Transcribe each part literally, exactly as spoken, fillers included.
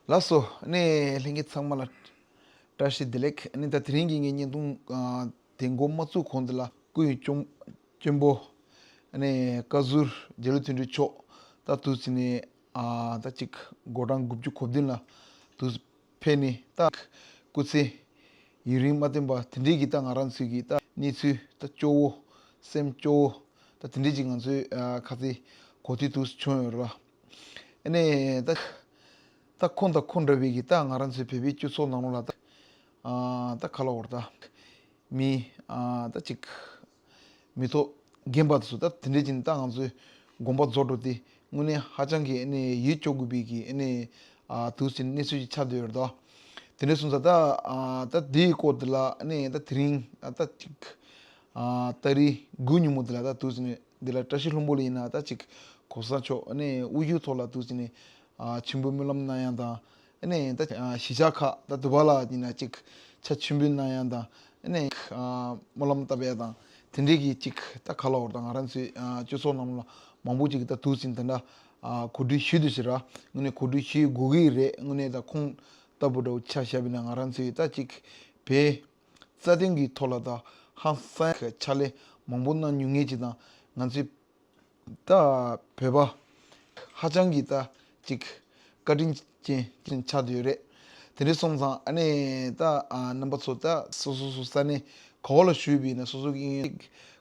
ལགས་སོ། ཨ་ནི་ལྷན་རྒྱས་ཚང་མ་ལ་བཀྲ་ཤིས་བདེ་ལེགས། ཨ་ནི་ད་དེ་རིང་གི་ངའི་བརྙན་ཐུང་ཨ་དེ་འགོ་མ་བཙུགས་གོང་དེ་ལ་སྐུའི་གཅུང་གཅེན་པོ་ཨ་ནི་བཀའ་ཟུར་རྒྱ་ལོ་དོན་གྲུབ་མཆོག་ད་དུས་ཚོད་ནས་ཨ་ད་ཅིག་དགོང་གྲངས་དགུ་བཅུ་གོ་བདུན་ལ་དུས་ཕེབས་ནས་ད་སྐུ་ཚེ་ཡུན་རིང་མ་བརྟན་པ་དེ་འདྲའི་གི་ད་ང་རང་ཚོའི་གི་ད་གནས་ཚུལ་ད་སྐྱོ་བོ་སེམས་སྐྱོ་བོ་ད་དེ་འདྲའི་ཅིག་ང་ཚོའི་ཨ་ཁ་ཚིག་གོ་ཐོས་དུས་བྱུང་ཡོད་རེད་བ། ཨ་ནི་ད་ད་ཁོང་དང་ཁོང་འདྲ་བའི་གི་ད་ང་རང་ཚོའི་བོད་པའི་སྤྱི་ཚོགས་ནང་ལོགས་ལ་ད་ཨ་ད་ག་ལ་བར་ད་མི་ཨ་ད་ཅིག་མི་ཐོག་རྒན་པ་དེ་ཚོ་ད་དེ་འདྲའི་ཅིག་ད་ང་ཚོའི་དགོངས་པ་རྫོགས་འགྲོ་དེ་དངོས་གནས་ཧ་ཅང་གི་ཨ་ནི་ཡིད་སྐྱོ་དགོས་པའི་གི་ཨ་ནི་ཨ་དུས་ཚོད་གནས་ཚུལ་ཅིག་ཆགས་བསྡད་ཡོད་རེད་དོ། དེ་འདྲ་སོང་ཙང་ད་ཨ་ད་དེའི་སྐོར་དེ་ལ་ཨ་ནི་ད་དེ་རིང་ཨ་ད་ཅིག་ཨ་ཏ་རིག་དགུ་ཉིན་མོ་དེ་ལ་ད་དུས་ཚོད་ནས་འདི་ལ་བཀྲ་ཤིས་ལྷུན་པོ་ལ་ཡིན་ན་ད་ཅིག་གོང་ས་མཆོག་ཨ་ནི་དབུ་བཞུགས་ཐོག་ལ་དུས་ཚོད་ནས་ཨ་མཆིམས་ཕུ་སྨོན་ལམ་གནང་ཡ་དང་ཨ་ནི་ད་ཨ་གཞིས་ཆགས་ཁག་ད་དུ་བ་ལ་ཡིན་ན་ཅིག་ཕྱག་མཆོད་འབུལ་གནང་ཡ་དང་ཨ་ནི་ཨ་སྨོན་ལམ་བཏབ་ཡ་དང་དེ་འདྲའི་གི་ཅིག་ད་ག་ལ་བར་དང་ང་རང་ཚོའི་ཨ་སྤྱི་ཚོགས་ནང་ལ་མང་པོ་ཅིག་ད་དུས་ཚོད་དེ་འདྲ་ཨ་གོ་སྒྲིག་ཞུས་དུས་ཟེར་ར་དངོས་གནས་གོ་སྒྲིག་ཞུས་དགོས་ཀྱི་རེད། དངོས་གནས་ད་ཁོང་ལྟ་བུ་འདྲ་བོ་ཆ་བཞག་པ་ཡིན་ན་ང་རང་ཚོའི་ད་ཅིག་བོད་རྩ་དོན་གྱི་ཐོག་ལ་ད་ཧང་སང་གི་ཕྱག་ལས་མང་པོ་གནང་མྱོང་མཁན་ཅིག་དང་ང་ཚོའི་ད་བོད་པ་ཧ་ཅང་གི་ད་ཅིག་བཀའ་དྲིན་ཅན་ཅིག་ཆགས་བསྡད་ཡོད་རེད། དེ་འདྲ་སོང་ཙང་ཨ་ནི་ད་ཨ་རྣམ་པ་ཚོ་ད་སོ་སོ་སོ་ས་གནས་ག་བ་ལ་བཞུགས་པ་ཡིན་ན་སོ་སོ་གི་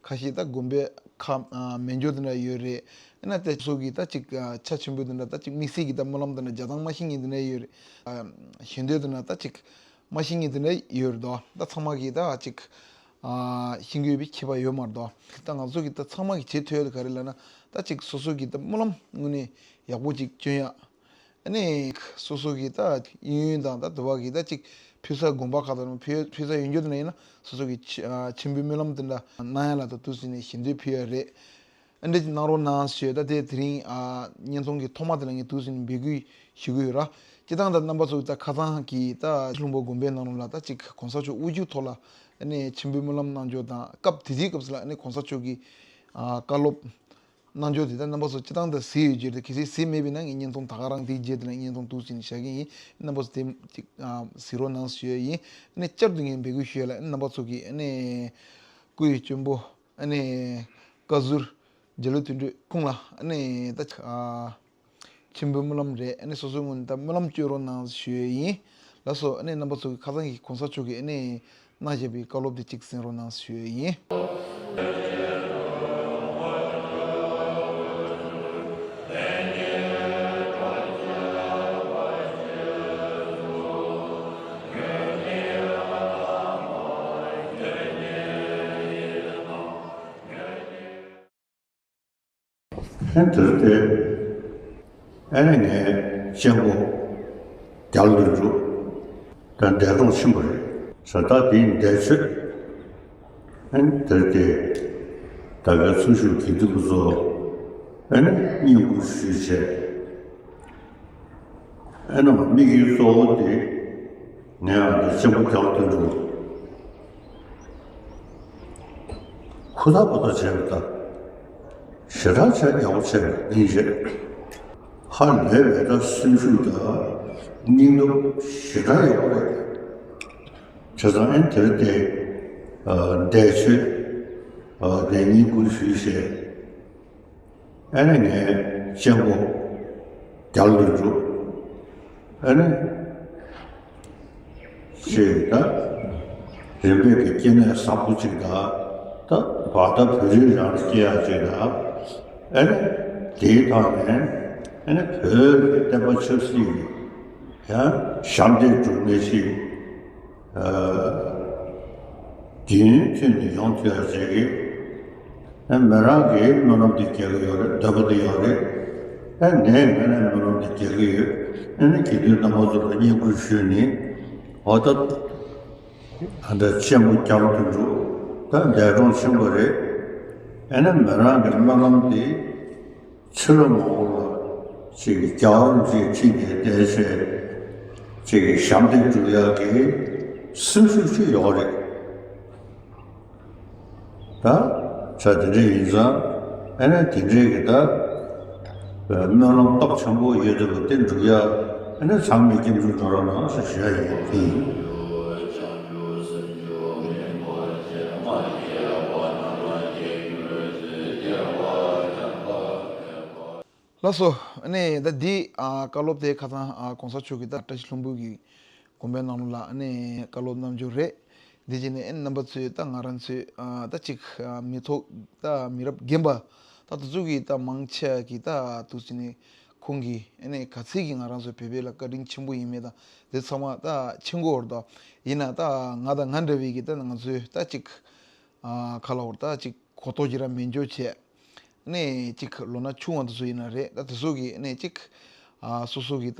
ཁ་ཤས་ད་དགོན་པའི་ཁ་ཨ་མེད་འཇོག་དེ་འདྲ་ཡོད་རེད། ཨ་ནི་ད་སོ་སོ་གི་ད་ཅིག་ཨ་ཕྱག་མཆོད་འབུལ་དེ་འདྲ་ད་ཅིག་དམིགས་བསལ་གྱི་ད་སྨོན་ལམ་དེ་འདྲ་རྒྱག་སྟངས་མ་ཤེས་མཁན་དེ་འདྲ་ཡོད་རེད། ཨ་ཞལ་འདོན་དེ་འདྲ་ད་ཅིག་མ་ཤེས་མཁན་དེ་འདྲ་ཡོད་རེད་དོ། ད་ཚང་མ་གིས་ད་ཅིག་ཨ་ཤེས་དགོས་པའི་ཁྱད་པར་ཡོད་མ་རེད་དོ། ད་ང་ཚོ་གིས་ད་ཚང་མ་གིས་བྱེད་ཐུབ་ཡ་དེ་ག་རེ་ལབ་ན་ད་ཅིག་སོ་སོ་གིས་ད་སྨོན་ལམ་དངོས་གནས་ཡག་པོ་ཅིག་བསྐྱོན་ཡ། ཨ་ནི་སོ་སོ་གིས་ད་གཡས་གཡོན་དང་ད་དུ་བ་གིས་ད་ཅིག་ཕུལ་ས་དགོན་པ་ཁག་དང་ཕུལ་ཕུལ་ས་ཡོད་རྒྱུ་དེ་འདྲ་ཡིན་ན་སོ་སོ་གིས་ཕྱི་ཨ་མཆིམས་ཕུའི་སྨོན་ལམ་དེ་འདྲ་གནང་ཡ་ལ་ད་དུས་ཚོད་ནས་ཞལ་འདོན་ཕུལ་ཡ་རེད། ཨ་འདྲ་ཅིག་གནང་རོགས་གནང་ཞུས། ད་དེ་དེ་རིང་ཨ་བརྙན་ཐུང་གི་ཐོག་མ་དེ་ལ་ངས་དུས་ཚོད་ནས་འབོད་སྐུལ་ཞུ་གི་ཡོད་ར། སྤྱིར་བཏང་ད་རྣམ་པ་ཚོ་ད་ཁ་སང་གི་ད་ལྷུན་པོ་དགོན་པའི་ནང་ལོགས་ལ་ད་ཅིག་གོང་ས་མཆོག་དབུ་བཞུགས་ཐོག་ལ་ཨ་ནི་མཆིམས་ཕུའི་སྨོན་ལམ་གནང་འབྱོར་དང་སྐབས་དེ་དུས་སྐབས་སུ་ལ་ཨ་ནི་གོང་ས་མཆོག་གི་ཨ་བཀའ་སློབ་གནང་འབྱོར་དེ་ད་རྣམ་པ་ཚོ་སྤྱིར་བཏང་ད་གཟིགས་ཡོད་རྒྱུ་རེད། གལ་སྲིད་གཟིགས་མེད་པ་ཡིན་ན་ངས་བརྙན་ཐུང་ད་ག་རང་དེའི་རྗེས་དེ་ལ་བརྙན་ཐུང་དུས་ཚོད་ནས་བཞག་གི་ཡིན། རྣམ་པ་ཚོ་དེ་ཅིག་ཨ་གཟིགས་རོགས་གནང་ཞུ་ཡ་ཡིན། ཨ་ནི་བསྐྱར་དུ་ངས་འབོད་སྐུལ་ཞུ་ཡ་ལ་ཨ་ནི་རྣམ་པ་ཚོ་གིས་ཨ་ནི་སྐུའི་གཅེན་པོ་ཨ་ནི་བཀའ་ཟུར་རྒྱ་ལོ་དོན་གྲུབ་ཁོང་ལ་ཨ་ནི་ད་ཨ་མཆིམས་ཕུའི་སྨོན་ལམ་རེད། ཨ་ནི་སོ་སོའི་ངོས་ནས་ད་སྨོན་ལམ་སྐྱོན་རོགས་གནང་ཞུ་ཡས་ཡིན། ལགས་སོ། ཨ་ནི་རྣམ་པ་ཚོ་གི་ཁ་སང་གི་གོང་ས་མཆོག་གིས་ཨ་ནི་གནང་བཞག་པའི་བཀའ་སློབ་དེ་གཅིག་གསན་རོགས་གནང་ཞུ་ཡས་ཡིན། ཨེ་དེར་ཏེ། ཨེ་ནས་ངའི་གཅེན་པོ་རྒྱ་ལོ་དོན་གྲུབ་དང་འདས་གྲོངས་ཕྱིན་པ་རེད། ས་ད་དེའི་འདས་མཆོད། ཨེ་དེར་ཏེ། ད་གའི་ཚུལ་ཤུགས་དགེ་འདུན་པ་ཚོ་ཨེ་ནས་བསྙེན་བཀུར་ཞུས་བྱས། ཨེ་ནས་དམིགས་ཡུལ་གཙོ་བོ་དེ་ངའི་ཨ་ནེ་གཅེན་པོ་རྒྱ་ལོ་དོན་གྲུབ། ཧུར་ཐག་པ་ཐག་བྱས་པ་དང་། ཞེ་དྲག་བྱས་ཡག་པོ་བྱས་པ་ཡིན་རེད། ཧ་ལས་པའི་ད་སེམས་ཤུགས་དང་སྙིང་སྟོབས་ཞེ་དྲག་ཡག་པོ་རེད། བྱས་ཙང་ཨེ་དེར་ཏེ་འདས་མཆོད་དེ་བསྙེན་བཀུར་ཞུས་བྱས། ཨེ་ནས་ངའི་གཅེན་པོ་རྒྱ་ལོ་དོན་གྲུབ། ཨེ་ནས་ཅེས་ད་རིམ་པས་ཀྱི་སྐྱེ་གནས་བཟང་པོ་ཅིག་དང་ད་བར་ད་བོད་རིགས་རང་ལ་སྐྱེ་ཡག་ཅིག་དང་ཨེ་ནས་དེའི་ཐོག་ནས་ཨེ་ནས་བོད་ཀྱི་བསྟན་པ་ཆབ་སྲིད་ཀྱི་ཡང་ཞབས་འདེགས་སྒྲུབ་མཁན་ཞིག་རྒྱུན་མཐུད་ནས་ཡོང་ཐུབ་ཡག་ཅིག་གི་ཨ་མི་རང་གིས་སྨོན་ལམ་དེ་རྒྱག་གི་ཡོད་རེད། འདོད་པ་དེ་ཡོད་རེད། ཨ་ངས་ངས་ནས་སྨོན་ལམ་དེ་རྒྱག་གི་ཡོད། ཨ་ནི་དགེ་འདུན་རྣམ་པ་ཚོ་ལ་བསྙེན་བཀུར་ཞུས་ནས་འོ་ད་ཨ་ད་གཅེན་པོ་རྒྱ་ལོ་དོན་གྲུབ་ད་འདས་གྲོངས་ཕྱིན་པ་རེད། ཨ་ནི་མི་རང་གི་སྨོན་ལམ་དེ། ཕྱི་ལོ་མང་པོ་ལ་ཅིག་གི་རྒྱལ་བ་རིན་པོ་ཆེའི་ཁྲི་ནས་བསྡད་བྱས་ཅིག་གི་ཞབས་འདེགས་སྒྲུབ་ཡག་གི་སེམས་ཤུགས་ཤིག་ཡོད་རེད། ད་ཆ་དེ་འདྲ་ཡིན་ཙང་ཨ་ནི་དེ་འདྲའི་གི་ད་སྨོན་ལམ་སྟོབས་ཆེན་པོ་ཡོད་དེ་ལ་བརྟེན་འགྲུབ་ཡག་ ཨ་ནི་ཚང་མས་སྐྱབས་འཇུག་སྒྲུབ་རོགས་གནང་ཞེས་ཞུ་ཡ་ཡིན། ལགས་སོ། ཨ་ནི་ད་འདི་ཨ་བཀའ་སློབ་དེ་ཁ་སང་ཨ་གོང་ས་མཆོག་གིས་ད་བཀྲ་ཤིས་ལྷུན་པོ་གི་དགོན་པའི་ནང་ལ་ཨ་ནི་བཀའ་སློབ་གནང་རྒྱུ་རེད། འདི་བྱས་ནས་ཨ་ནི་རྣམ་པ་ཚོས་ད་ང་རང་ཚོས་ཨ་ད་ཅིག་ཨ་མི་ཐོག་ད་མི་རབས་རྒན་པ་ད་དེ་ཚོ་གིས་ད་མང་ཆེ་གིས་ད་དུ་ཟིན་ནས་ཁོང་གིས་ཨ་ནི་ག་ཚད་ཀྱིས་ང་རང་ཚོའི་བོད་པའི་ལ་བཀའ་དྲིན་ཆེན་པོ་ཡིན་མེད་དང་དེ་ཚང་མ་ད་མཁྱེན་གྱི་ཡོད་རེད་དོ། ཡིན་ན་ད་ང་དང་ང་འདྲ་བའི་གི་ད་ང་ཚོའི་ད་ཅིག་ཨ་ག་ལབ་དགོས་རེད། ད་ཅིག་གོ་རྟོགས་ཅིག་ར་མེད་འཇོག་བྱས། ཨ་ནི་ཅིག་ལོ་ན་ཆུང་བ་དེ་ཚོ་ཡིན་ན་རེད། ད་དེ་ཚོ་གིས་ཨ་ནི་ཅིག་ཨ་སོ་སོ་གི་ད་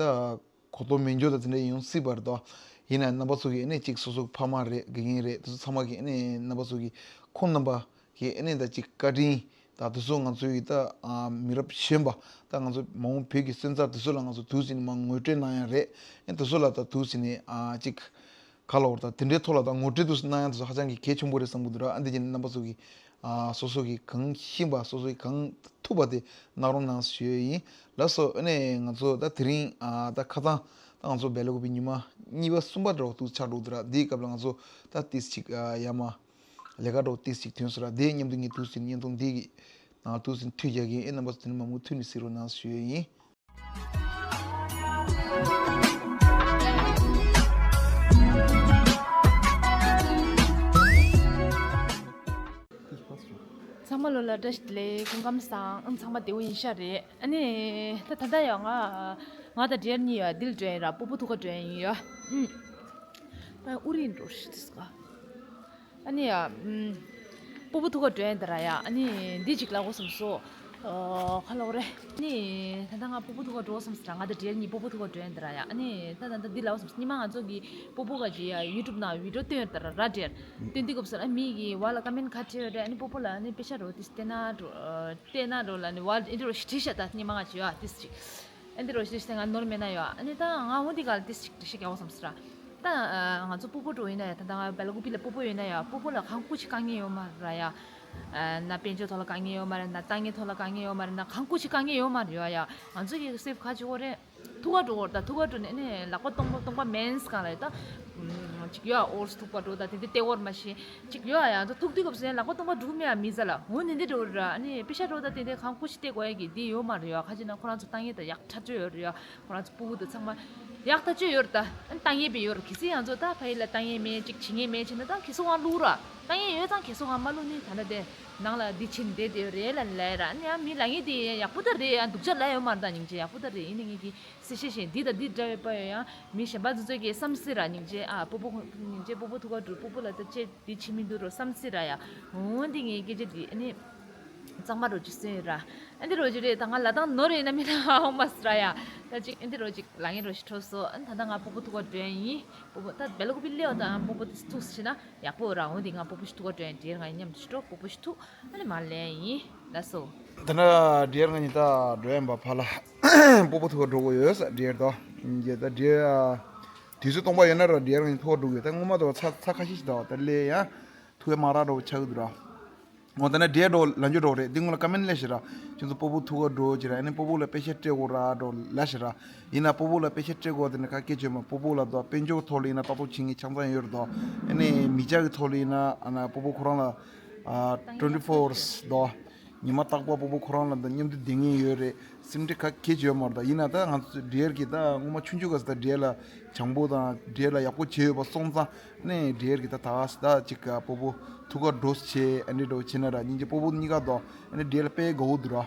གོ་རྟོགས་མེད་འཇོག་ད་དེ་འདྲ་ཡོང་སྲིད་པ་རེད་དོ། ཡིན་ན་རྣམ་པ་ཚོ་གིས་ཨ་ནི་ཅིག་སོ་སོ་གི་ཕ་མ་རེད། དགེ་རྒན་རེད། དེ་ཚོ་ཚང་མ་གིས་ཨ་ནི་རྣམ་པ་ཚོ་གིས་ཁོང་རྣམ་པ་གིས་ཨ་ནི་ད་ཅིག་བཀའ་དྲིན་ད་དེ་ཚོ་ང་ཚོ་གི་ད་ཨ་མི་རབས་གཞོན་པ་ད་ང་ཚོ་མ་འོངས་བོད་ཀྱི་སོན་རྩ་དེ་ཚོ་ལ་ང་ཚོ་དུ་ཟིན་མ་ངོ་སྤྲོད་གནང་ཡ་རེད། ཨ་ནི་དེ་ཚོ་ལ་ད་དུ་ཟིན་ནས་ཨ་ཅིག་ག་ལབ་དགོས་རེད། ད་དེ་འདྲའི་ཐོག་ལ་ད་ངོ་སྤྲོད་དུ་གནང་ཡ་དེ་ཚོ་ཧ་ཅང་གི་གལ་ཆེན་པོ་རེད་བསམ་གྱི་འདུག་ར། ཨ་འདི་བྱས་ནས་རྣམ་པ་ཚོ་གིས་ཨ་སོ་སོ་གིས་གང་ཤེས་པ་སོ་སོ་གིས་གང་ཐུབ་པ་དེ་གནང་རོགས་གནང་ཞུ་ཡས་ཡིན། ལགས་སོ། ཨ་ནི་ང་ཚོ་ད་དེ་རིང་ཨ་ད་ཁ་སང་ད་ང་ཚོ་སྦེལ་ཀོབ་པི་ཉི་མ་གཉིས་པ་གསུམ་པ་འདྲ་བོ་འདུག་ཆགས་འགྲོ་འདུག་ར། འདིའི་སྐབས་ལ་ང་ཚོ་ད་ཏིས་ཅིག་ཨ་ཡ་མ་ལས་ཀ་འདྲ་བོ་ཏིས་ཅིག་ཐོན་སོང་ར། དེ་མཉམ་དུ་ངས་འདུག་ཟིན་བརྙན་ཐུང་འདི་གི་ནང་འདུག་ཟིན་མཐུད་རྒྱག་གི་ཨེ་རྣམ་པ་ཚོ་དེ་ནས་མ་མུ་མཐུད་ནས་གཟིགས་རོགས་གནང་ཞུ་ཡས་ཡིན། ཚང་མ་ལོ་ལ་བཀྲ་ཤིས་བདེ་ལེགས། སྐུ་ཁམས་བཟང་། ཨང་ཚང་མ་བདེ་པོ་ཡིན་ཤག་རེད། ཨ་ནི་ད་ད་ལྟ་ཡང་ང་ང་དང་འབྲེལ་གཉིས་ཡོད། འདི་ལ་འགྲོ་ཡིན་ར། སྤོ་བོ་ཐུག་ག་འགྲོ་ཡིན་ཡ། ཨུམ། ཨ་ཨུ་རིན་འགྲོ་ཤི་ཏི་སི་ཀ་ཨ་ནི་ཡ། ཨུམ། སྤོ་བོ་ཐུག་ག་འགྲོ་ཡིན་ད་ར་ཡ། ཨ་ནི་འདི་ཅིག་ལབ་དགོས་བསམ་སོང་། ཨོ་ག་ལབ་དགོས་རེད། ནི་ད་ལྟ་ང་སྤོ་བོ་ཐུག་ག་འགྲོ་བསམ་ཟེར། ང་དང་འབྲེལ་གཉིས་སྤོ་བོ་ཐུག་ག་འགྲོ་ཡིན་ད་ར་ཡ། ཨ་ནི་ད་ད་ད་འདི་ལབ་བསམ་སོང་། ཉི་མ་ང་ཚོ་གི་སྤོ་བོ་ག་ཅི་ཡ་ཡུ་ཊུབ་ནང་བི་ཌི་ཡོ་སྟོན་ཡོད་ད་ར་ར་འབྲེལ། སྟོན་དུས་སྐབས་སུ་ཨ་མི་གི་བ་ལ་ཀ་མེན་ཁ་བྲིས་ཡོད་རེད། ཨ་ནི་སྤོ་བོ་ལ་ཨ་ནི་པེ་ཤ་རོ་ཏིས་སྟེ་ན་འགྲོ་སྟེ་ན་འགྲོ་ལ་ནི་བ་ཨིན་དྲི་རོ་ཞིག་བྲིས་ཤག་ད་ཉི་མ་ང་ཅི་ཡ་ཏིས་ཅིག་ཨ་འདི་རོ་ཞིག་བྲིས་ང་ནོར་མེད་ན་ཡ། ཨ་ནི་ད་ང་འོ་འདི་ག་ལ་ཏིས་ཅིག་བྲིས་ཤིག་ཡ་བསམ་སོང་ར། ད་ང་ཚོ་སྤོ་བོ་འགྲོ་ཡིན་ན་ཡ། ད་ད་ང་སྦེལ་ཀོབ་པི་ལ་སྤོ་བོ་ཡོད་ན་ཡ། སྤོ་བོ་ལ་གང་སྐུ་ཅིག་དཀའ་ངལ་ཡོད་མ་ར་ཡ། ན་དཔལ་འབྱོར་ཐོག་ལ་དཀའ་ངལ་ཡོད་མ་རེད། ན་ལྟ་ངན་ཐོག་ལ་དཀའ་ངལ་ཡོད་མ་རེད། ན་གང་སྐུ་ཅིག་དཀའ་ངལ་ཡོད་མ་རེད་ཡ། ཡ་ང་ཚོ་གི་སེབ་ག་ཅིག་འོ་རེད། ཐུག་ག་འགྲོ་བར་ད་ཐུག་ག་འགྲོ་ནས་ནས་ལག་པ་སྟོང་པ་སྟོང་པ་མེན་སྒང་ལ་ད་ཅིག་ཡོད་ཨ། ཨོར་སི་ཐུག་པ་འགྲོ་ད་དེ་འདྲ་ལྟེ་བོར་མ་ཤེས་ཅིག་ཡོད་ཨ། ཡང་ད་ཐུག་དུས་སྐབས་སུ་ནས་ལག་པ་སྟོང་པ་འགྲོ་མེད་ཨ། མི་ཟ་ལ་འོ་ནི་འདི་འགྲོ་ར། ཨ་ནི་པེ་ཤ་འགྲོ་ད་དེ་འདྲ་གང་ཁུ་ཞིག་སྟེ་དགོས་ཡ་གི་འདི་ཡོད་མ་རེད་ཡ། ཁ་ཅིག་ན་ཁོ་རང་ཚོ་ལྟ་ངན་ད་ཡག་ཐག་ཆོད་ཡོད་རེད་ཡ། ཁོ་རང་ཚོ་སྤུ་གུ་དང་ཚང་མ་ཡག་ཐག་ཆོད་ཡོད་རེད། ད་ཨ་ནི་ལྟ་ངན་པའི་ཡོད་རེད། གལ་སྲིད་ཡང་ཚོ་ད་ཕ་ཡི་ལ་ལྟ་ངན་མེད་ཅིག་བྱེད་ངན་མེད་བྱས་ན་ད་ཁེ་སོ་ང་བླུག་ར། ལྟ་ངན་ཡོད་ཙང་ཁེ་སོ་ང་མ་བླུག་ནི་ད་ལྟ་དེ་ནང་ལ་འདི་ཕྱིན་བསྡད་དེ་རེད་ལ་ལས་ར། ཨ་ནི་ཨ་མི་ལ་ངེས་དེ་ཡག་པོ་ད་རེད། ཨ་སྡུག་ཅག་ལ་ཡོད་མ་རེད། ད་སྙིང་རྗེ་ཡག་པོ་ད་རེད། ཡིན་ནའི་ངེད་ཀྱི་སི་ཤེས་ཤེས་འདི་དང་འདི་འདྲ་བའི་པ་ཡོད་ཡང་མི་གཞན་པ་ཚོ་ཚོས་ཀྱི་བསམ་སྲིད་ར། སྙིང་རྗེ་ཨ་སྤོ་བོ་སྙིང་རྗེ་སྤོ་བོ་ཐུག་ག་འགྲོ། སྤོ་བོ་ལ་ད་ཅེ་འདི་ཕྱི་མི་འདུག་རོ་བསམ་སྲིད་ར་ཡ། འོ་འདི་ངའི་སྐད་ཆ་འདི་ཨ་ནི་གཙང་མ་རོ་ཅི་སོན་ཡོད་ར། ཨ་འདི་རོ་ཅི་རེད། ད་ང་ལ་དང་ནོར་ཡིན་ན་མིན་ན་ཧ་མ་སྲིད་ར་ཡ། ད་ཅིག་ཨ་འདི་རོ་ཅིག་ལ་ངའི་རོ་ཞིག་འཕྲོ་སོ། ཨ་ད་ད་ང་སྤོ་བོ་ཐུག་ག་འགྲོ་ཡ་ཡིན། སྤོ་བོ་ད་སྦེལ་ཀོབ་པི་ལེའོ་ད་སྤོ་བོ་ཐུག་ཕྱིན་ན། ཡག་པོ་ར། འོ་འདི་ང་སྤོ་བོ་ཞིག་ཐུག་ག་འགྲོ་ཡིན། འདིར་ང་མཉམ་དུ་ཞིག་འགྲོ། སྤོ་བོ་ཞིག་ཐུག་ཨ་ནི་མ་ལེན་ཡིན། ལགས་སོ། ད་ནི་འདིར་ང་གཉིས་ད་འགྲོ་ཡིན་པ་ཕ་ལ། སྤོ་བོ་ཐུག་ག་འགྲོ་གི་ཡོད་ས་འདིར་དོ། ཡིན་གྱི་ད་འདིར་དུས་ཚོད་སྟོང་པ་ཡོད་ན་ར་འདིར་ང་གཉིས་ཐུག་ག་འགྲོ་གི་ཡོད། ད་སྔོན་མ་དོ་ཚ་ཚ་ཁ་ཤས་ཤིག་ད་ད་ལས་ཡང་ཐུག་ཡ་མ་རག་འགྲོ་ཆགས་གི་འདུག་ར། འོ་ད་ནི་འདྲེ་འགྲོ་ལ་འཇུ་འགྲོ་རེད། འདི་སྔོན་ལ་ཀ་མེན་ལས་ཤི་ར། ཁྱོད་ཚོ་སྤོ་བོ་ཐུག་ག་འགྲོ་ཅི་ར། ཨ་ནི་སྤོ་བོ་ལ་པེ་ཤ་སྤྲད་དགོས་ར་འགྲོ་ལ་ཤི་ར། ཡིན་ན་སྤོ་བོ་ལ་པེ་ཤ་སྤྲད་དགོས་དེ་ནི་ག་སྐད་ཆ་མ། སྤོ་བོ་ལ་དོ་དཔལ་འབྱོར་ཐོག་ལ་ཡིན་ན་ཏག་ཏག་བྱེད་ངེས་ཆང་ཚང་ཡོད་རེད་དོ། ཨ་ནི་མི་ཆ་གི་ཐོག་ལ་ཡིན་ན་ཨ་ན་སྤོ་བོ་ཁོ་རང་ལ་ཨ་ཊུ་ཝེན་ཊི་ཕོར་དོ། ཉི་མ་རྟག་པར་སྤོ་བོ་ཁོ་རང་ལ་དང་མཉམ་དུ་བསྡད་ངེས་ཡོད་རེད། སེམས་ཁྲལ་ག་གེ་བྱེད་ཡོད་མ་རེད་ད། ཡིན་ན་ད་ང་ཚོ་འདྲེར་གྱི་ད་སྔོན་མ་ཆུང་ཆུང་སྐབས་སུ་ད་འདྲེ་ལ་བྱང་པོ་དང་འདྲེ་ལ་ཡག་པོ་བྱས་ཡོད་པ་སོང་ཙང་ནས་འདྲེར་གྱི་ད་ད་ད་ཅིག་སྤོ་བོ་ཐུག་ག་འགྲོ་བྱས་ཨ་འདྲེ་འགྲོ་བྱས་ན་ར། སྙིང་རྗེ་སྤོ་བོ་གཉིས་ཀ་དོ་ཨ་འདྲེ་འདྲེ་ལ་དཔེ་དགའ་བོ་འདུག་ར།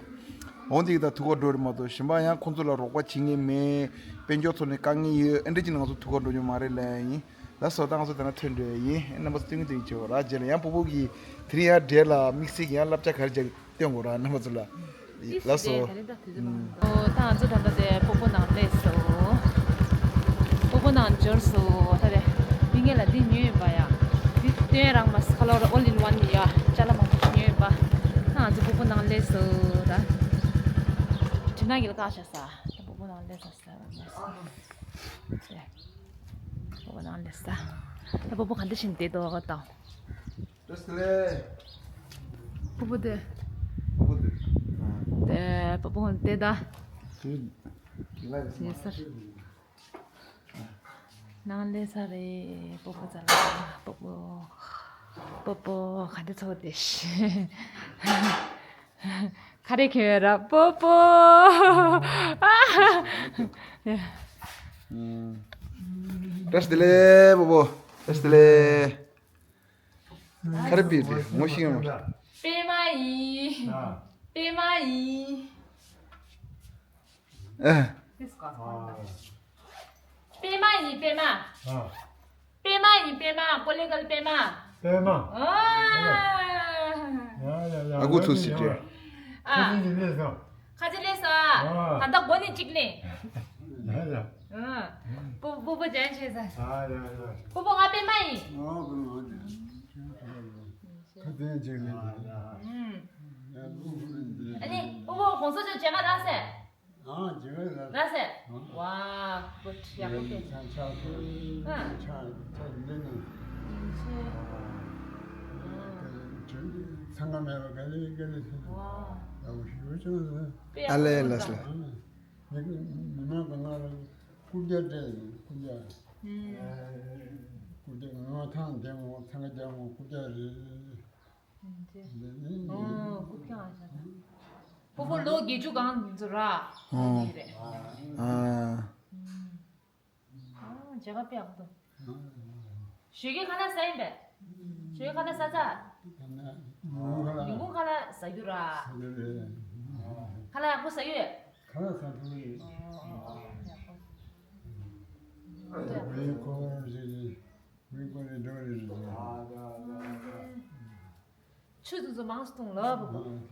འོང་དེ་གི་ད་ཐུག་ག་འགྲོ་རེད་མ་གཏོགས་གཞན་པ་ཡང་ཁོང་ཚོ་ལ་རོགས་པ་བྱེད་ངེས་མེད། དཔལ་འབྱོར་ཐོག་ནས་དཀའ་ངལ་ཡོད་ཨ་འདྲེ་ཅིག་ནས་ང་ཚོ་ཐུག་ག་འགྲོ་རྒྱུ་མ་རེད་ལབ་ཡིན། ལགས་སོ། ད་ང་ཚོ་དེ་ན་ཐོན་འགྲོ་ཡ་ཡིན། རྣམ་པ་ཚོ་སྟོན་གྱི་དེ་ཡིན་བྱེད་པ་ར། རྗེས་ལ་ཡང་སྤོ་བོ་གིས་དེ་རིང་ཡང་འདྲེ་ལ་དམིགས་བསལ་གྱི་ཡང་བསླབ་བྱ་ག་རེ་སྦྱར་སྟོན་དགོས་ར་རྣམ་པ་ཚོ་ལ། ལགས་སོ། ཨོ་ད་ང་ཚོ་ད་ལྟ་དེ་སྤོ་བོ་ནང་སླེབས་སོ། སྤོ་བོ་ནང་འབྱོར་སོ། ད་རེ་འདི་ངེད་ལ་འདི་ཉོས་ཡིན་པ་ཡ། འདི་སྟོན་རང་མ་སི་ཁ་ལོར་ཨོལ་ཨིན་ཝན་ཡ་ཅ་ལ་མང་པོ་ཉོས་ཡིན་པ། ད་ང་ཚོ་སྤོ་བོ་ནང་སླེབས་སོ་ད། དྲི་ན་གི་ལ་ཀ་ཤ་ས། ད་སྤོ་བོ་ནང་སླེབས་སོ་ས། སྤོ་བོ་ནང་སླེབས་ས། ད་སྤོ་བོ་ག་འདྲ་ཞིག་བསྡད་དོ་ད། སྤོ་བོ་དེ། སྤོ་བོ་དེ། དེ་སྤོ་བོ་དེ་ད། ཡེ་སར། ནང་ལས་ས་རེད། སྤོ་བོ་ཙ་ལ། སྤོ་བོ། སྤོ་བོ་ག་འདི་ཚོ་དེ་ཤི། ཁ་རེ་ཁེ་ར་སྤོ་བོ། བཀྲ་ཤིས་བདེ་ལེགས་སྤོ་བོ། བཀྲ་ཤིས་བདེ་ལེགས། ཁ་རེ་པི་རེད་ངོ་ཤེས་ཡོང་མ་རེད། པད་མ་ཡིན། ཨ། པད་མ་ཡིན། ཨ། ཏིས་ཀ་ཧོན་ད། པད་མ་ཡིན་པད་མ། ཨ། པད་མ་ཡིན་པད་མ། ཀོ་ལེ་གལ་པད་མ། པད་མ། ཨ། ཡ་ཡ་ཡ། ཨ་ཁུ་ཚུ་སི་ཏྲེ། ཨ། ཁ་ཅིག་ལས་སོ། ཁ་ཅིག་ལས་སོ། ཨ། ད་ལྟ་མགོ་ནས་གཅིག་ལས། ཡ་ཡ། ཨ། པོ་པོ་པོ་ཅན་ཆེ་ས། ཨ་ཡ་ཡ། པོ་པོ་ང་པད་མ་ཡིན། ཨ་པད་མ་ཡིན། ཁ་ཅིག་ལས་ཅིག་ལས། ཨ་ནི་པོ་པོ་གོང་ས་མཆོག་མཇལ་ཁ་རག་སེ། ཨ་ཇེ་ལ། ར་སེ། ཨ། ཝ། གུཌ། ཡག་པོ་སྐད། ཆ་ཆ་ཁོ། ཨ། ཆ་ཆ་འདི་ནི། ཨ། ཚང་མ་མེད་པ་ག་ལེ་ག་ལེ་ཟེར། ཝ། ཡག་པོ་ཞུ་ཆོག་ཟེར། ཨ་ལེ་ལ་སེ། ཨ། མི་མི་མང་གི་ང་ལ་རྐུབ་བཀྱག་སྤྲད་ཡིན་རྐུབ་བཀྱག་ཨུམ། རྐུབ་བཀྱག་ངོ་ཐང་རྒྱལ་མོ་ཚང་གི་རྒྱལ་མོ་རྐུབ་བཀྱག་རེད། ཨོ། རྐུབ་བཀྱག་ཨ་ཤ་ད། སྤོ་བོ་ལོ་བརྒྱད་ཅུ་གང་འཛུལ་ར། ཨོ། ཨ་ནི་རེད། ཨ། ཨ། མཇལ་ཁ་དཔེ་ཡག་པོ་འདུག་ཞོགས་ཀས་ཁ་ལག་ཟ་ཡིན་པས། ཞོགས་ཀས་ཁ་ལག་ཟ་ཚར། ཉིན་གུང་ཁ་ལག་ཟ་རྒྱུ་ར། ཁ་ལག་ཡག་པོ་ཟ་རྒྱུ་ཡོད། ཁ་ལག་ཟ་ཐུབ་ཀྱི་ཡོད། ཨོ། ཡག་པོ། ཨོ། ཡག་པོ། མི་ཁོ་རེ་རེ་མི་ཁོ་རེ་འགྲོ་རེ་རེ། ཆུ་དེ་ཚོ་མང་སུ་འཐུང་ལ་བུ་གུ།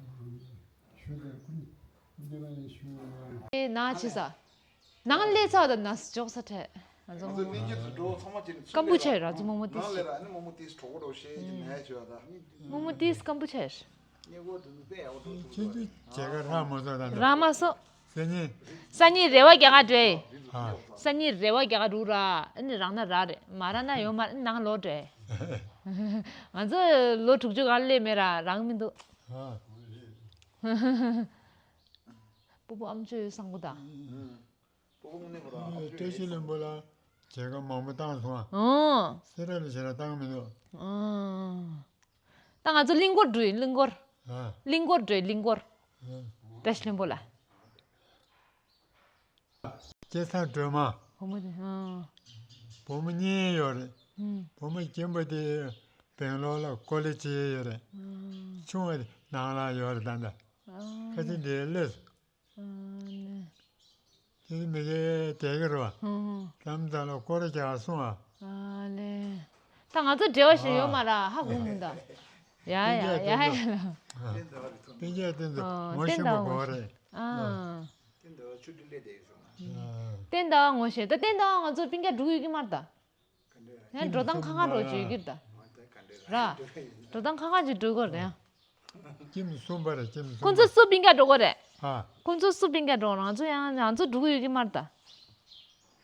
ཆུ་དེ་ཀུན་ཀུན་དེ་ལ་ཡི་ཆུ། ཨེ་ན་ཆི་ས། ནང་ལས་ཚ་དང་ནས་འཇོག་ས་ཁྲལ། ང་ཚོ་ནས་ཉེ་ཚུ་འགྲོ་ཚང་མ་ཅི་ནས་ཀམ་པུ་ཆ་ར་ཚོ་མོ་མོ་ཏིས། ནང་ལས་ར་ནི་མོ་མོ་ཏིས་གྲོགས་པོ་འགྲོ་ཤེས་ཀྱི་ནས་ཆོ་ད། མོ་མོ་ཏིས་ཀམ་པུ་ཆ། ཁྱེད་ཚོ་མཇལ་ཁ་རག་མ་སོང་ད་ལྟ། རག་མ་སོང་། སང་ཉིན། སང་ཉིན་རེ་བ་རྒྱག་ག་འགྲོ་ཡི། ཨ། སང་ཉིན་རེ་བ་རྒྱག་ག་འགྲོ་ར། ཨ་ནི་རག་ན་རག་རེད། མ་རག་ན་ཡོད་མ་རེད། ནང་ལོག་འགྲོ་ཡི། ང་ཚོ་ལོ་དྲུག་ཅུ་ག་སླེབས་མེད་ར་རག་མི་འདུག་ཨ། སྤོ་བོ་ཨམ་ཅོག་ཡོད་བཟང་པོ་ད། སྤོ་བོ་དངོས་གནས་ཁོ་རང་ཨ་ཨ་ཅེ་བཀྲ་ཤིས་ལྷུན་པོ་ལ་མཇལ་ཁ་མང་པོ་བཏང་སོང་ཨ། ཨོ། སེ་ར་ལ་ཞེ་དྲག་བཏང་མི་འདུག་ཨོ། ད་ང་ཚོ་གླིང་སྐོར་འགྲོ་ཡིན་གླིང་སྐོར། ཨ། གླིང་སྐོར་འགྲོ་ཡིན་གླིང་སྐོར། ཨ། བཀྲ་ཤིས་ལྷུན་པོ་ལ། སྐྱེས་ཚར་སྒྲོལ་མ། བུ་མོ་དེ་ཨ། བུ་མོ་གཉིས་ཡོད་རེད། ཨུམ། བུ་མོ་གཅེན་པོ་དེ་བེང་ལོར་ལ་ཀོ་ལེ་ཇི་ཡོད་རེད། ཨ། ཆུང་བ་དེ་ནང་ལ་ཡོད་རེད་ད་ལྟ། ཨ། ཁ་ཅིག་འདིར་སླེབས། ཨ་ནི། དེ་མི་གེ་དེ་གི་རོ། ཧུང་ཧུང་། ལམ་དང་ལ་སྐོར་རྒྱག་སོང་ཨ། ཨ་ལེ། ད་ང་ཚོ་འབྲེལ་བ་ཞིག་ཡོད་མ་ར་ཧ་གོ་མི་འདུག་ཡ་ཡ་ཡ་ཡ་ལ། སྤུན་ཀྱག་སྤུན་ཀྱག་སྟེང་དུ་ཨ་ངོ་ཤེས་པ་གོ་བ་རེད། ཨ། སྟེང་དུ་ཆུ་དྲི་ལས་དེ་ཡོད་སོང་ཨ། སྟེང་དུ་ངོ་ཤེས་ད་སྟེང་དུ་ང་ཚོ་སྤུན་ཀྱག་འགྲོ་གི་ཡོད་ཀྱི་མ་རེད་ད། ཡང་འགྲོ་སྟངས་ཁག་ཁག་འགྲོ་བྱེད་ཀྱི་ད། ར། འགྲོ་སྟངས་ཁག་ཁག་ཅིག་འགྲོ་དགོས་རེད་ཡང་། ཁྱིམ་གསུམ་པ་རེད་ཁྱིམ་གསུམ་པ། ཁོང་ཚོ་སུ་སྤུན་ཀྱག་འགྲོ་དགོས་རེད། ཨ། ཁོང་ཚོ་སུ་སྤུན་ཀྱག་འགྲོ་ང་ཚོ་ཡང་ང་ཚོ་འགྲོ་གི་ཡོད་ཀྱི་མ་རེད་ད།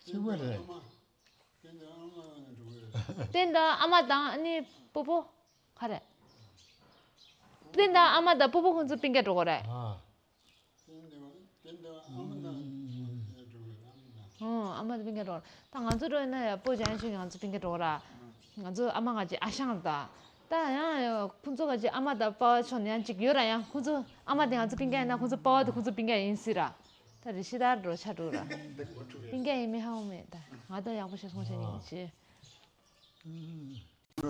གཅིག་པ་རེད། བསྟན་དང་ཨ་མ་དང་ཨ་ནི་སྤོ་བོ། ག་རེ། བསྟན་དང་ཨ་མ་དང་སྤོ་བོ་ཁོང་ཚོ་སྤུན་ཀྱག་འགྲོ་དགོས་རེད། ཨ། ཨོ། ཨ་མ་དང་སྤུན་ཀྱག་འགྲོ། ད་ང་ཚོ་འགྲོ་ཡིན་ན་ཡ་སྤོ་ཅན་ཞིག་ང་ཚོ་སྤུན་ཀྱག་འགྲོ་ར། ང་ཚོ་ཨ་མ་ང་ཅི་ཨ་ཞང་ད། ད་ཡང་ཡ་ཁོང་ཚོ་ང་ཅི་ཨ་མ་ད་པ་བ་ཆོ་ནས་ཡང་ཅིག་ཡོད་ར་ཡང་ཁོང་ཚོ་ཨ་མ་དེ་ང་ཚོ་སྤུན་ཀྱག་ཡིན་ན་ཁོང་ཚོ་པ་བ་དེ་ཁོང་ཚོ་སྤུན་ཀྱག་ཡིན་སྲིད་ར། ད་རེ་ཤི་ད་འགྲོ་ཆ་འགྲོ་ར། སྤུན་ཀྱག་ཡིན་མིན་ཧ་གོ་མེད་ད་ང་ད་ཡག་པོ་ཞིག་སོང་ཆ་ཡིན་ཅི། ད་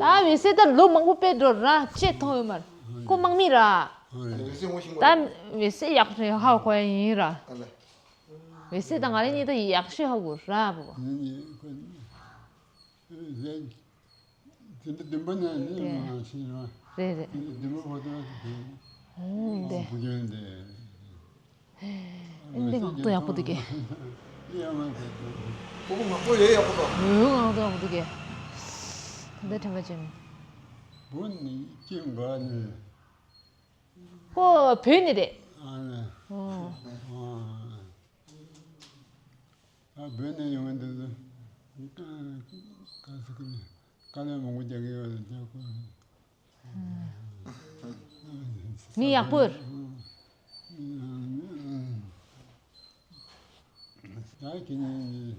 འོད་ཟེར་ད་ལོ་མང་པོ་དཔེ་འགྲོ་ར་ཅེས་མཐོང་ཡོད་མ་རེད། ཁོ་དམག་མི་ར། ད་འོད་ཟེར་ཡག་རེད་ཧ་གོ་ཡ་ཡིན་ར། འོད་ཟེར་ད་ང་རེ་གཉིས་ད་ཡག་ཤོས་ཧ་གོ་ར་བུ། དེ་འདྲ་བདུན་པ་ནས་ནི་མ་ཤེས་ར། རེད་རེད། བདུན་པ་བར་དུ་དེ། འདི། བུ་རྒྱུད་འདི། འདི་ངག་ཏུ་ཡག་པོ་འདུག་གས། ཁོ་ངག་པོ་ཡོད་ཡག་པོ་འདུག་འོ་ངག་ཏུ་ཡག་པོ་འདུག་གས། འདི་དྲན་པ་ཅན། བུ་ནི་ཀྱེ་འགའ་ནི། ཁོ་བོད་ནས་རེད། ཨ་ནི། ཨོ། ཨ་བོད་ནས་ཡོང་བའི་འདི་ཚོ་ག་ཟེར་གི་ནི་དཀའ་ལས་མང་པོ་རྒྱག་གི་ཡོད་རེད་རྒྱག་དགོས། མི་ཡག་པོ་རེད། ད་ཁྱེད་གཉིས་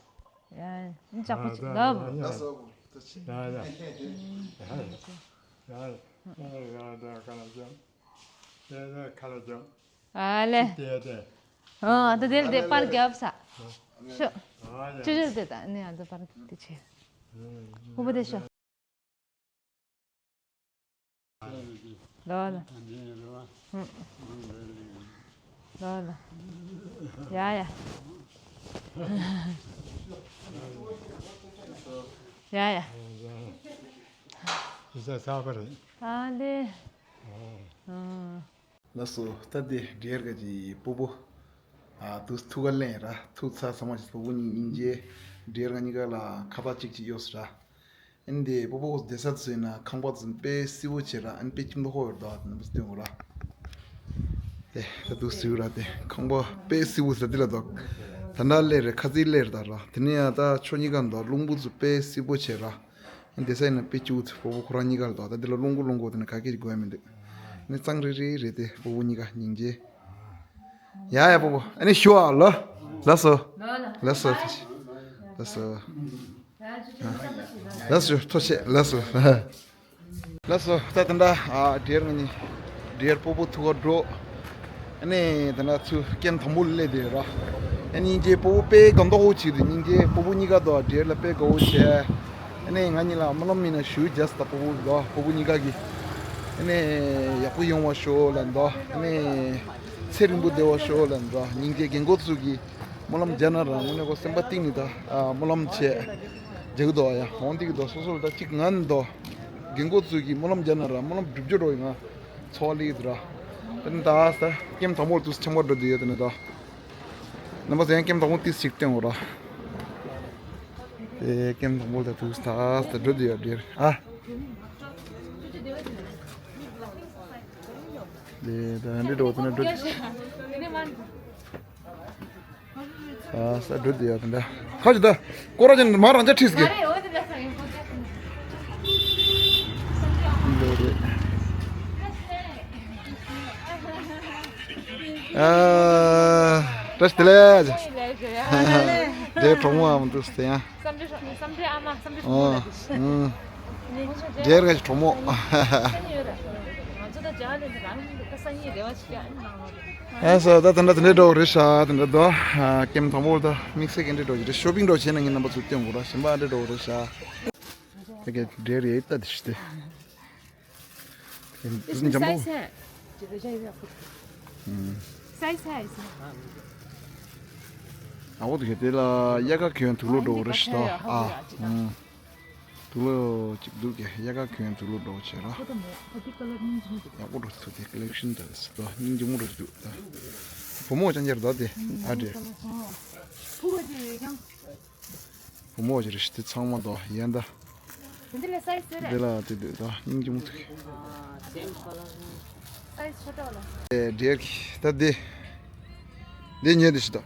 ཡ། ཨ་ཅག་པོ་ཅིག་ལབ། ལགས་སོ། ལགས་སོ། ཡ་ཡ། ཡ་ཡ། ཡ་ཡ། ཁ་ལག་བྱུང་། ཡ་ཡ། ཁ་ལག་བྱུང་། ཨ་ལེ། ཅི་སྟེ་སྟེ། ཨ་ད་དེ་ལ་དེ་པར་རྒྱབ་ས། ཤོ། ཨ་ཡ། ཅི་ཞིག་དེ་ད་ནི་ཨ་ད་པར་དེ་ཆེ། ཧུ་པ་དེ་ཤོ། ལོ་ལ། ལོ་ལ། ཡ་ཡ། ཡ་ཡ། ཨ་ལེ། ལགས་སོ། ད་དེ་འདྲེར་ག་ཅི་སྤོ་བོ། ཨ་དུས་ཐུག་ག་ལེན་ར་ཐུག་ཚ་ཚང་མ་ཅི་སྤོ་བོ་གཉིས་སྙིང་རྗེ། འདྲེར་ག་གཉིས་ཀ་ལ་ཁ་པར་གཅིག་གཅིག་ཡོད་ས་ར། ཨིན་དེ་སྤོ་བོ་བསྡད་ས་དུ་སོ་ཡིན་ན་ཁང་པ་དུ་དཔེ་སི་བོ་བྱེད་ར་ཨིན་དཔེ་ཁྱིམ་དུ་ཧོ་ཡོད་དོ་ཨ་དེ་ནི་བུ་སྟོན་གོ་ར། དེ་ད་དུ་སི་བོ་ར་དེ་ཁང་པ་དཔེ་སི་བོ་ཟ་དི་ལ་དོ། ད་འདྲ་ལེ་རེ་ཁ་ཚིག་ལེ་ར་ད་ར་དེ་ནི་ཡ་ད་ཆོ་གཉིས་ཀ་འདོ་རླུང་བུ་དུ་དཔེ་སི་བོ་བྱེད་ར། ཨིན་དེ་ས་ཡིན་ན་དཔེ་ཁྱིམ་དུ་སྤོ་བོ་ཁོ་ར་གཉིས་ཀ་ལ་དོ་ད་དེ་ལ་རླུང་གོ་རླུང་གོ་དེ་ནི་ག་གེ་དགོས་ཡ་མི་འདུག་ནི་གཙང་རེ་རེ་རེ་དེ་སྤོ་བོ་གཉིས་ཀ་སྙིང་རྗེ། ཡ་ཡ་སྤོ་བོ་ཨ་ནི་ཞུ་ཨ་ལོ། ལགས་སོ། ལགས་སོ། ལགས་སོ། ལགས་སོ། ཐུགས་རྗེ་ཆེ་ལགས་སོ། ལགས་སོ། ད་དེ་འདྲ་ཨ་འདྲེར་ང་གཉིས་འདྲེར་སྤོ་བོ་ཐུག་ག་འགྲོ། ཨ་ནི་དེ་འདྲ་ཚུར་ཀེམ་དང་པོ་ལ་སླེབས་དེ་ར། ཨ་ནི་སྙིང་རྗེ་སྤོ་བོ་དཔེ་གང་དོག་འོ་ཆི་དེ་སྙིང་རྗེ་སྤོ་བོ་གཉིས་ཀ་དོ་འདྲེར་ལ་དཔེ་དགའ་བོ་བྱས། ཨ་ནི་ང་གཉིས་ལ་སྨོན་ལམ་མིན་ན་ཞུ་རྒྱས་ད་སྤོ་བོ་དོ་སྤོ་བོ་གཉིས་ཀ་གི། ཨ་ནི་ཡག་པོ་ཡོང་བ་ཤོག་ལ་འདོ་ཨ་ནི་ཚེ་རིང་པོ་བདེ་བ་ཤོག་ལ་འདོ་སྙིང་རྗེ་རྒན་གོག་ཚུ་གི། སྨོན་ལམ་རྒྱག་ན་རང་ངོས་ནས་ཁོ་སེམས་པ་གཏིང་ནས་ད་ཨ་སྨོན་ལམ་བྱས། རྒྱག་གི་འདུག་ཨ་ཡ་འོང་འདི་གི་འདུག་སོ་སོ་ལ་ད་གཅིག་ང་ནི་འདུག་རྒན་གོག་ཚོས་ཀྱི་སྨོན་ལམ་རྒྱག་ན་ར་སྨོན་ལམ་སྒྲུབ་རྒྱུ་རོ་ཡི་ང་ཚོགས་ལི་ཡི་དུ་ར། དེ་ནི་ད་ས་ཀེམ་དང་པོ་དུས་ཆེན་པོ་འགྲོ་འདི་ཡོད་དེ་ནི་ད། རྣམ་པ་ཚོ་ཡང་ཀེམ་དང་པོ་ཏིས་ཞིག་སྟོན་འོ་ར། དེ་ཀེམ་དང་པོ་ད་དུས་ད་ས་འགྲོ་འདི་ཡོད་འདིར་ཨ། དེ་ད་འདི་འགྲོ་དེ་ནི་འགྲོ། ཨ་ས་འགྲོ་དེ་ཡ་དེ་འདྲ། ཁ་ཅིག་ད་སྐོར་ར་ཅན་མ་རང་ཅག་ཁྲིས་གི། ཨ་བཀྲ་ཤིས་བདེ་ལེགས། དེ་གྲོགས་མོ་ཨ་མ་འདུག་སྟེ་ཡ། བསམ་འགྲུབ་ཨ་མ་བསམ་འགྲུབ་ཨ་མ་ལ་ཨ་ཨ། རྒྱལ་ར་གྲོགས་མོ། ང་ཚོ་ད་རྒྱ་ལས་ནི་རང་ད་སང་ཉིན་རེ་བ་ཅིག་ཡ་ཨ་ནི་ནང་ལོགས་རེད། ཨ་ས་ད་དེ་འདྲ་དེ་འདྲ་འགྲོ་རེད་ཤག་དེ་འདྲ་དོ། ཀེམ་དང་པོ་ད་དམིགས་བསལ་གྱི་འདྲ་འགྲོ་གི་རེད། ཤོ་པིང་འགྲོ་བྱས་ན་ངས་རྣམ་པ་ཚོ་སྟོན་དགོས་ར་གཞན་པ་འདྲ་འགྲོ་རེད་ཤག་དེ་གའི་འདྲེ་རེད་ད་དེ་ཤི་དེ། དེ་འཇམ་པོ། ཨ་འོ་དེ་ག་དེ་ལ་དབྱར་ཁ་གྱོན་དུག་ལོག་འགྲོ་གི་རེད་ཤག་ད་ཨ། དུག་ལོག་ཅིག་འདུག་གས་དབྱར་ཁ་གྱོན་དུག་ལོག་འགྲོ་བྱས་ར། ཡག་པོ་འགྲོ་ཐུབ་དེ་ཀ་ལེག་ཤན་ད་རེད་ད་སྙིང་རྗེ་མོ་རེད་འདུག་ད། བུ་མོ་ཅང་ཅར་ད་དེ་ཨ་འདྲེ། བུ་མོ་ཅི་རེད་ཤི་དེ་ཚང་མ་དོ་ཡན་ད། འདི་ལ་སའི་ཛི་ཟེར་རེད། འདི་ལ་དེ་འདུག་ད་སྙིང་རྗེ་མོ་འདུག་སའི་ཛི་ཆོ་འདྲ་བ་ལ། ཨེ་འདྲེར་གི་ད་འདི། འདི་ཉེ་འདི་ཞིག་ད།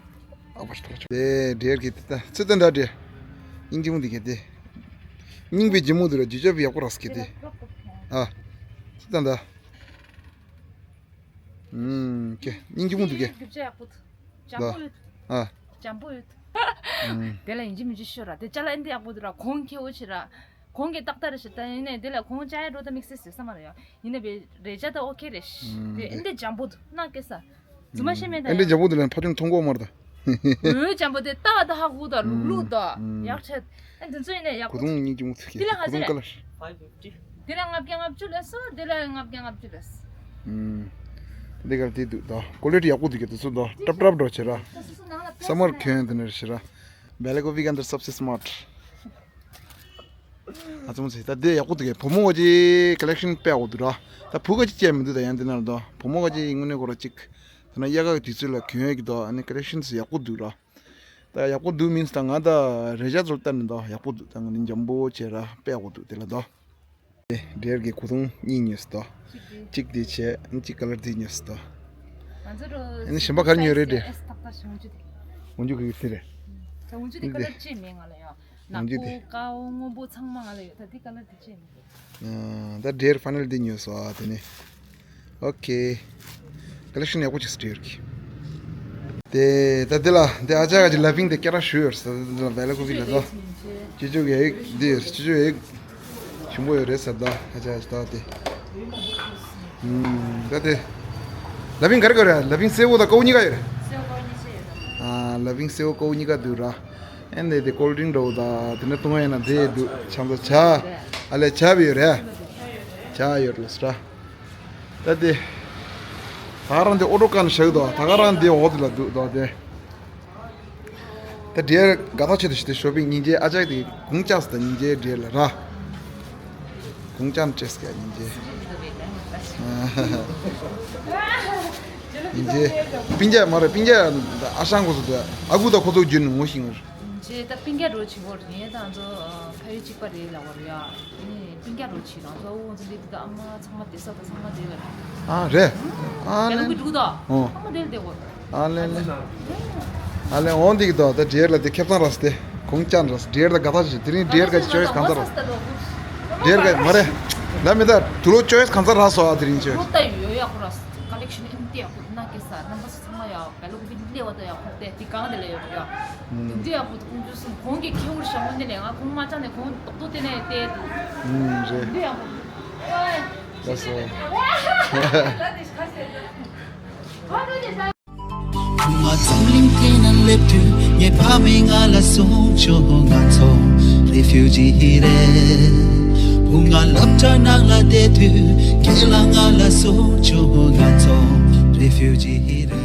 ཨ་པ་ཤི་ཏོ་ལ་ཆོ། དེ་འདྲེར་གི་དེ་ད་ཚི་ད་འདྲ་འདྲེ། སྙིང་རྗེ་མོ་འདི་གི་དེ། སྙིང་པའི་རྗེ་མོ་འདི་ར་ཇུ་ཅོ་བི་ཡག་པོ་རག་གི་དེ། ཨ། ཚི་ད་འདྲ། ཨུམ། ཀེ་སྙིང་རྗེ་མོ་འདུག་གེ། རྒྱུ་ཆ་ཡག་པོ་འདུག་འཇམ་པོ་ཡོད། ཨ། འཇམ་པོ་ཡོད། ཨུམ། དེ་ལ་ཡིན་གཅིག་མིན་གཅིག་ཤོད་ར། དེ་ཅ་ལག་ཨེ་འདི་ཡག་པོ་འདུག་ར། གོང་ཁེ་བོ་ཆེ་ར། གོང་གི་ཏག་ཏག་རེད་ཤག་ད་ཡིན་ནའི་དེ་ལ་གོང་ཅ་ཡ་འགྲོ་ད་དམིགས་བསལ་ཟེར་ས་མ་རེད་ཡ། ཡིན་ནའི་བེ་རེ་ཅ་ད་ཨོ་ཁེ་རེད་ཤག་དེ་ཨེ་འདི་འཇམ་པོ་འདུག་ན་སྐད་ས། རྫུན་མ་བཤད་མེད་ད་ཨེ་འདི་ཡ། འཇམ་པོ་འདུག་ལ་ཕ་ཆུང་མཐོང་གོ་མ་རེད་ད། འོ་འཇམ་པོ་དེ་ལྟ་བ་ད་ཧ་གོ་ད་ལུག་ལུག་ད། ཡག་ཆེ། ཨེ་འདི་ཚོ་ཡིན་ནའི་ཡག་གོ་པོ་ཐུང་སྙིང་རྗེ་མོ་ཚིག་གི། དེ་ལ་ག་ཚོད་རེད། ཕའི་ཕིབ་ཊི། དེ་ལ་ལྔ་བརྒྱ་ལྔ་བཅུ་ལས་སོ། དེ་ལ་ལྔ་བརྒྱ་ལྔ་བཅུ་ལས་སོ། ཨུམ། འདི་གར་དེ་འདུག་ད། ཀོ་ལི་ཊི་ཡག་པོ་འདུག་གི་དེ་ཚོ་ད་ཀྲབ་ཀྲབ་འགྲོ་བྱེད་ར། ད་སོ་སོ་ནང་ལ་སམ་མར་ཁྱོན་དེ་ནས་བྱེད་ར། བེ་ལ་ཀོ་བི་ག་འདིར་སབ་སི་སི་མཱར་ཊི། ཨ་ཙམ་ཟེར་ད་དེ་ཡག་པོ་འདུག་གི་བུ་མོ་ག་ཅིག་ཀ་ལེག་ཤན་དཔེ་ཡག་པོ་འདུག་ར། ད་བུ་ག་ཅིག་བཅས་མི་འདུག་ད་ཡང་དེ་ན་ར་ད་བུ་མོ་ག་ཅིག་དངོས་གནས་ཁོ་ར་ཅིག་དེ་ན་དབྱར་ཁ་གི་དུས་ཚོད་ལ་གྱོན་ཡས་ཀྱི་ད་ཨ་ནི་ཀ་ལེག་ཤན་ཡག་པོ་འདུག་ར། ད་ཡག་པོ་འདུག་མིན་ད་ང་ད་རེ་ཅ་ཚོར་ལྟ་ནི་ད་ཡག་པོ་འདུག་ད་ང་ནི་འཇམ་པོ་བྱས་ར་དཔེ་ཡག་པོ་འདུག་དེ་ལ་ད། འདྲེར་གི་གོ་ཐུང་གཉིས་ཉོས་སོ་ད། གཅིག་འདི་བྱས་ཨ་ནི་གཅིག་ཀ་ལར་འདི་ཉོས་སོ་ད། ང་ཚོ་རོ། ཨ་ནི་གཞན་པ་ག་རེ་ཉོས་རེད་འདྲེ། ཨེས་ཏག་ཏག་ཞིག་འོན་ཅུ་དེ། འོན་ཅུ་གི་དེ་རེད། ད་འོན་ཅུ་དེ་ཀ་ལར་ཅི་མེད་ང་ལ་ཡ། ནག་པོ་དཀར་པོ་སྔོན་པོ་ཚང་མ་ང་ལ་ཡོད། ད་འདི་ཀ་ལར་འདི་ཅི་མེད། ཨ། ད་འདྲེར་ཕ་ནལ་འདི་ཉོས་སོ་ཨ་དེ་ནི། ཨོ་ཁེ། ཀ་ལེག་ཤན་ཡག་པོ་བྱས་སོ་འདྲེར་གི། དེ་ད་དེ་ལ་དེ་ཨ་ཅག་ག་ཅིག་ལ་ཕིང་དེ་སྐད་གྲགས་ཞུ་ཡོད་ཟེར་ད་དེ་ལ་བེ་ལ་ཀོ་ཕི་ལ་ད། ཅི་ཅུ་གི་ཡིག་འདི་ཡོད་ཅི་ཅུ་ཡིག་ཞིམ་པོ་ཡོད་རེད་ཟེར་ད་ཨ་ཅག་ག་ཅིག་ད་དེ། ཨུམ། ད་དེ། ལ་ཕིང་ག་རེ་ག་རེ་ལ་ཕིང་སེར་པོ་དང་དཀར་པོ་གཉིས་ཀ་ཡོད་རེད། སེར་པོ་དཀར་པོ་གཉིས་ཆ་ཡོད་ད། ཨ་ལ་ཕིང་སེར་པོ་དཀར་པོ་གཉིས་ཀ་འདུག་ར། ཨེ་འདི་དེ་ཀོལ་ཌི་རིང་འགྲོ་ད་དེ་ནས་བཏུང་བ་ཡིན་ན་དེ་འདུག་ཆམ་ཚ་ཇ། ཨ་ལས་ཇ་བི་ཡོད་རེད། ཇ་ཡོད་རེད་ལ་སི་ར། ད་དེ། ད་ག་རང་དེ་ཨོ་ཊོ་ཀན་བཞག་དོ། ད་ག་རང་དེ་འོག་དེ་ལ་འདུག་དོ་དེ། ད་འདྲེར་དགའ་ཐག་ཆོད་དུ་ཞིག་དེ་ཤོ་པིང་སྙིང་རྗེ་ཨ་ཅག་དེ་གུང་ཅག་སི་ད་སྙིང་རྗེ་འདྲེར་ལ་ར། གུང་ཅག་ཅེས་ཀྱ་སྙིང་རྗེ། སྙིང་རྗེ། སྤུན་ཀྱག་མ་རེད་སྤུན་ཀྱག་ཨ་ཞང་ཁོ་ཚོ་དེ་ཨ་ཁུ་དང་ཁོ་ཚོ་བརྒྱུད་ནས་ངོ་ཤེས་ངོ་། ཅེ་ད་སྤུན་ཀྱག་འགྲོ་བྱེད་པོ་རེད་ད་ཚོ་ཕ་ཡུལ་གཅིག་པ་རེད་ལ་བར་ཡ། ཨེ་སྤུན་ཀྱག་འགྲོ་བྱེད་ད་ཚོ་ཨོ་ཚོ་འདི་ད་ཨ་མ་ཚང་མ་དེ་ས་ད་ཚང་མ་དེ་ལ། ཨ་རེད། ཨ་ལེ་ལེ། འགྲོ་ད་ཨོ་ཚང་མ་དེ་ལ་དེ་གོ། ཨ་ལེ་ལེ། ཨ་ལེ་འོང་འདི་གི་ད་ད་འདྲེར་ལ་དེ་ཁེབས་ཚང་ར་སི་དེ་གུང་ཅག་ར་སི་འདྲེར་ད་དགའ་ཐག་ཆོད་དེ་རིང་འདྲེར་ག་ཅོ་ཡེས་གང་ཚ་ར། འདྲེར་ག་མ་རེད། ལ་མི་ད་དུ་ལོ་ཅོ་ཡེས་གང་ཚ་ར་སོ་ཨ་དེ་རིང་ཅོ་ཡེས། ད་ཡོད་ཡ་ཁོ་ར་སི་ཀ་ལེག་ཤན་ཨིན་ཏི་ཡ་ཁོ་ན་ཀེ་ས་རྣམ་པ་སོ་ཚང་མ་ཡ་བེ་ལོ་ཀོ་བི་ལེ་བ་ད་ཡ་ཁོ་ཏེ་དེ་གང་དེ་ལ་ཡོད་ཡ། ཨིན་ཏི་ཡ་ཁོ་ད་ཁོང་ཚོ་སུམ་གོང་གི་ཁེ་འུར་ཤ་མོ་ནི་ལས་ང་ཁོང་མ་ཅང་ནས་ཁོང་ཏོག་ཏོ་དེ་ནས་ཏེ་དུ། ཨིན་རེད། ཨིན་ཏི་ཡ་ཁོ། ལགས་སོ། ཁོང་མ་འཛམ་གླིང་སྟེང་ན་སླེབས་དུས་ངའི་ཕ་མས་ང་ལ་གསུངས་བྱུང་ང་ཚོ་རེ་ཕིའུ་ཇི་རེད། བུ་ང་སློབ་གྲྭ་ནང་ལ་བསྡད་དུས་ཁྱེད་ལ་ང་ལ་གསུངས་བྱུང་ང་ཚོ་རེ་ཕིའུ་ཇི་རེད།